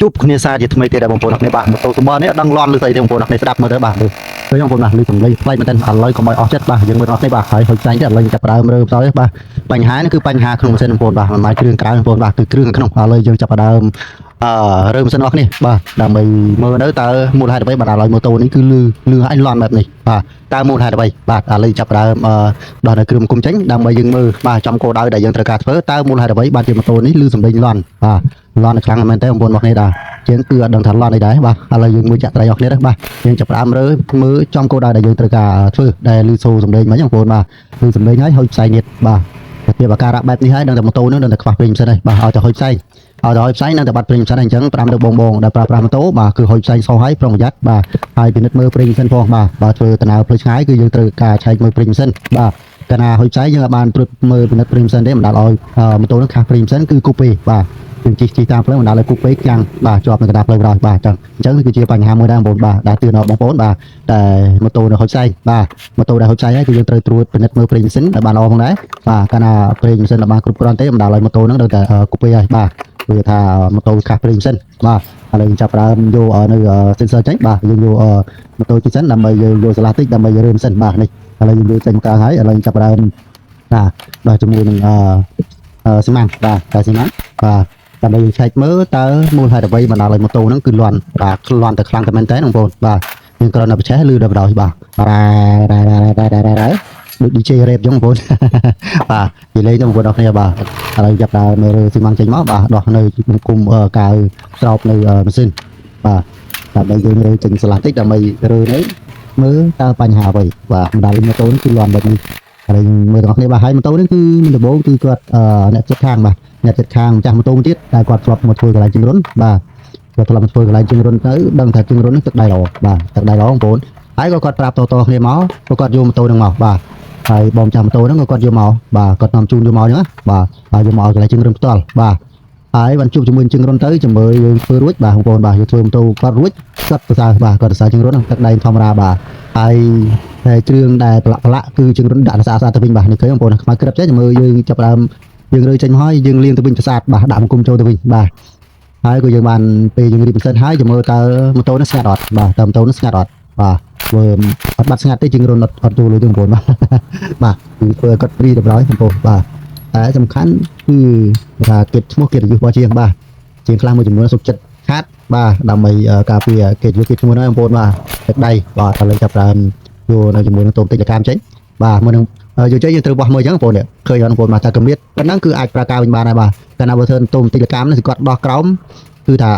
ជួបគ្នាសារជាថ្មីទៀតដែរបងប្អូនអរគ្នាបាទម៉ូតូសម្បនេះអត់ដឹងលន់ឬស្អីទេបងប្អូនអរគ្នាស្ដាប់មើលទៅបាទមើលឃើញបងប្អូនបាទលឺសំឡេងប្លែកមែនទែនឥឡូវកុំឲ្យអស់ចិត្តបាទយើងមើលអស់គ្នាបាទហើយហុចផ្សែងទៀតឥឡូវចាប់ផ្ដើមរើផ្សោយបាទបញ្ហានេះគឺបញ្ហាក្នុងម៉ាស៊ីនបងប្អូនបាទមិនមែនគ្រឿងក្រៅបងប្អូនបាទគឺគ្រឿងក្នុងឥឡូវយើងចាប់ផ្ដើមអឺរើម៉ាស៊ីនអស់គ្នាបាទដើម្បីមើលទៅតើមូលហេតុអ្វីបាទឥឡូវម៉ូតូនេះគឺលឺលឺឲ្យលន់បែបនេះបាទតើមូលហេតុអ្វីបាទឥឡូវចាប់ផ្ដើមអឺដោះនៅគ្រឿងគុំចេញដើម្បីយើងមើលបាទចំគោលដៅដែលយើងត្រូវការធ្វើតើមូលហេតុអ្វីបាទជាម៉ូតូនេះលឺសំឡេងលន់បាទលន់ខ្លាំងមែនតើបងប្អូនរបស់គ្នាដែរជាងគឺអត់ដឹងថាលន់អីដែរបាទឥឡូវយើងមើលចាក់ត្រីអស់គ្នាទៅបាទយើងចាប់ផ្ដើមរើមើលចំគោលដៅដែលយើងត្រូវការធ្វើដែលលឺសូរសំឡេងមិញបងប្អូនបាទលឺសំឡេងហើយហុចផ្សែងទៀតបាទភាពអាការៈបែបនេះហើយដឹងតែម៉ូតូនឹងដឹងតែខ្វះប្រេងម៉ាស៊ីនហើយបាទឲ្យតែហុចផ្សែងឲ្យតែហុចផ្សែងនឹងតែបាត់ប្រេងម៉ាស៊ីនហើយអញ្ចឹងប្រាំទៅបងបងដែលប្រើប្រាស់ម៉ូតូបាទគឺហុចផ្សែងសោះហើយប្រុងប្រយ័ត្នបាទហើយពិនិត្យមើលប្រេងម៉ាស៊ីនផងបាទបាទធ្វើដំណើរផ្លូវឆ្ងាយគឺយើងត្រូវការឆែកមើលប្រេងម៉ាស៊ីនបាទកាលណាហុចផ្សែងយើងអាចបានត្រួតមើលពិនិត្យប្រេងម៉ាស៊ីនទេមិនដល់ឲ្យម៉ូតូនឹងខាសប្រេងម៉ាស៊ីនគឺគប់ពេបាទយើងជិះជិះតាមផ្លូវមិនដល់ឲ្យគប់ពេកចាំងបាទជាប់នៅកណ្ដាលផ្លូវបណ្ដោយបាទអញ្ចឹងអញ្ចឹងគឺជាបញ្ហាមួយដែរបងប្អូនបាទដែលទឿនដល់បងប្អូនបាទតែម៉ូតូនៅហុចផ្សែងបាទម៉ូតូដែលហុចផ្សែងហើយគឺយើងត្រូវត្រួតពិនិត្យមើលប្រេងម៉ាស៊ីនឲ្យបានល្អផងដែរបាទកាលណាប្រេងម៉ាស៊ីនបានគ្រប់គ្រាន់ទេមិនដល់ឲ្យម៉ូតូនឹងដល់តែគប់ពេកហើយបាទវាថាម៉ូតូខាសប្រេងម៉ាស៊ីនបាទឥឡូវយើងចាប់ផ្ដើមយកនៅ sensor ចេញបាទយើងយកម៉ូតូជិះសិនដើម្បីយើងយកស្លាតិចដើម្បីរើម៉ាស៊ីនបាទនេះឥឡូវយើងយកចេញមកក្រៅហើយឥឡូវយើងចាប់ផ្ដើមបាទដោះជាមួយនឹងអឺស៊ីម៉ាំងបាទតែស៊ីម៉ាំងបាទដើម្បីយើងឆែកមើលតើមូលហេតុអ្វីបណ្ដាលឲ្យម៉ូតូហ្នឹងគឺលន់បាទលន់តែខ្លាំងតែមែនតើបងប្អូនបាទយើងគ្រាន់តែប្រឆេះឬដល់បណ្ដោយបាទរ៉ែរ៉ែរ៉ែរ៉ែរ៉ែរ៉ែរ៉ែដូច DJ rap ចឹងបងប្អូន បាទនិយាយលេងទៅបងប្អូនអរគ្នាបាទឥឡូវចាប់ដើមរើស៊ីម៉ាំងចេញមកបាទដោះនៅបង្គំកាវស្រោបនៅម៉ាស៊ីនបាទដើម្បីយើងរើចេញស្លាស់តិចដើម្បីរើនេះមើលតើបញ្ហាអ្វីបាទបណ្ដាលម៉ូតូនេះគឺលន់បែបនេះហើយមើលទាំងអស់គ្នាបាទហើយម៉ូតូនេះគឺមានដំបូងគឺគាត់អ្នកចិត្តខាងបាទអ្នកចិត្តខាងម្ចាស់ម៉ូតូមួយទៀតតែគាត់ធ្លាប់មកធ្វើកន្លែងជិះរុនបាទគាត់ធ្លាប់មកធ្វើកន្លែងជិះរុនទៅដឹងថាជិះរុននេះទឹកដៃល្អបាទទឹកដៃល្អបងប្អូនហើយក៏គាត់ប្រាប់តៗគ្នាមកក៏គាត់យកម៉ូតូនឹងមកបាទហើយបងចាំម៉ូតូហ្នឹងក៏គាត់យកមកបាទគាត់នាំជូនយកមកអញ្ចឹងណាបាទហើយយកមកឲ្យកន្លែងជិះរុនផ្ទាល់បាទហើយបានជួបជាមួយជិះរុនទៅចាំមើលយើងធ្វើរួចបាទបងប្អូនបាទយើងធ្វើម៉ូតូគាត់រួចគាត់សរសើរបាទគាត់សរសើរជិះរុនទឹកដៃធម្មតាបាទហើយហើយគ្រឿងដែលប្រឡាក់ប្រឡាក់គឺជិះរុនដាក់ស្អាតស្អាតទៅវិញបាទនេះឃើញបងប្អូនខ្មៅក្រឹបចេះចាំមើលយើងចាប់ផ្ដើមយើងរើចេញមកហើយយើងលាងទៅវិញប្រាសាទបាទដាក់មកគុំចូលទៅវិញបាទហើយក៏យើងបានពេលយើងរៀបម៉ាស៊ីនហើយចាំមើលតើម៉ូតូនេះស្ងាត់អត់បាទតើម៉ូតូនេះស្ងាត់អត់បាទធ្វើអត់បាត់ស្ងាត់ទេជាងរុនអត់អត់ទូលុយទេបងប្អូនបាទបាទគឺធ្វើឲ្យគាត់ព្រីទៅដល់បងប្អូនបាទតែសំខាន់គឺថាកិត្តឈ្មោះកិត្តិយសរបស់ជាងបាទជាងខ្លះមួយចំនួនសុខចិត្តខាតបាទដើម្បីការពារកិត្តិយសកិត្តិឈ្មោះហ្នឹងបងប្អូនបាទទឹកដៃបាទឥឡូវចាប់ផ្ដើមយកនៅជាមួយនឹងតូមតិចកាមចេញបាទមុននឹងយកចេញយើងត្រូវវាស់មើលអញ្ចឹងបងប្អូនឃើញអត់បងប្អូនបាទតែកម្រិតប៉ុណ្ណឹងគឺអាចប្រើការវិញបានដែរបាទកាលណាបើធ្វើតូមតិចកាមនេះគឺគាត់ដោះក្រោមគឺថា